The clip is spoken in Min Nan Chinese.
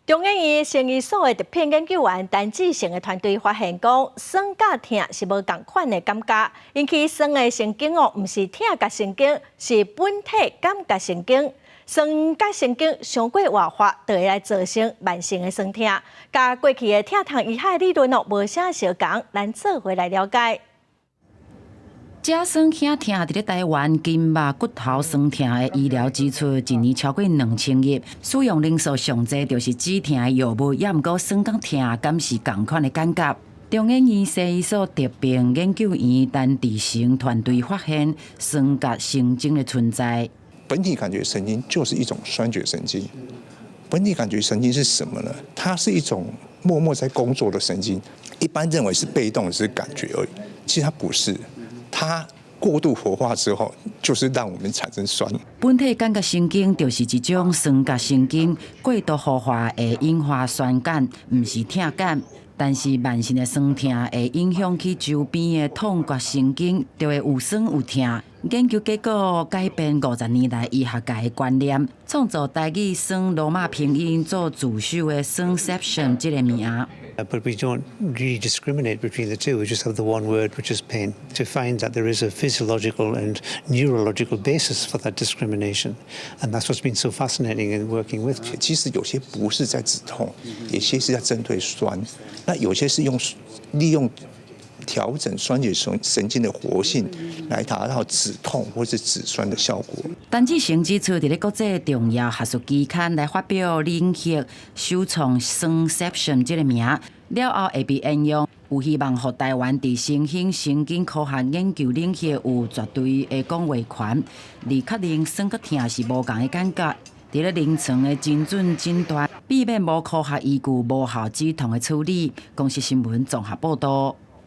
中研院生醫所的特聘研究員陳志成的團隊發現講，酸佮疼是無仝款的感覺，引起酸的神經哦，毋是疼覺神經，是本體感覺神經。酸覺神經傷過活化，就會來造成慢性的酸疼。佮過去的疼痛醫學理論哦，無啥相仝，咱做伙來了解。遮酸遐疼，佇咧台灣筋肉骨頭酸疼的醫療支出，一年超過2000億，使用人數上濟就是止疼的藥物，猶毋過酸佮疼，敢是仝款的感覺？中研院生醫所特聘研究員陳志成團隊發現酸覺神經的存在。本體感覺神經就是一種酸覺神經。本體感覺神經是什麼呢？它是一種默默在工作的神經。一般認為是被動，是感覺而已，其實它不是。它過度活化之後，就是讓我們產生酸。本體感覺神經就是一種酸覺神經，過度活化會引發酸感，毋是疼感。但是慢性的酸疼會影響去周邊的痛覺神經，就會有酸有疼。研究結果改變50年來醫學界的觀念，創造台語酸羅馬拼音做字首的酸ception這个名。 But we don't really discriminate between the two. We just have the one word, which is pain. To find that there is a physiological and neurological basis for that discrimination, and that's what's been so fascinating in working with. 其實有些不是在止痛，有些是在針對酸，那有些是用利用調整酸覺神經的活性，來達到止痛或是止酸的效果。陳志成指出，佇咧國際重要學術期刊來發表領域首創酸ception這个名，了後會被應用，有希望予台灣佇新興神經科學研究領域有絕對的講話權，而確認酸佮疼是無仝的感覺。佇咧臨床的精準診斷，避免無科學依據無效止痛的處理。公視新聞綜合報導。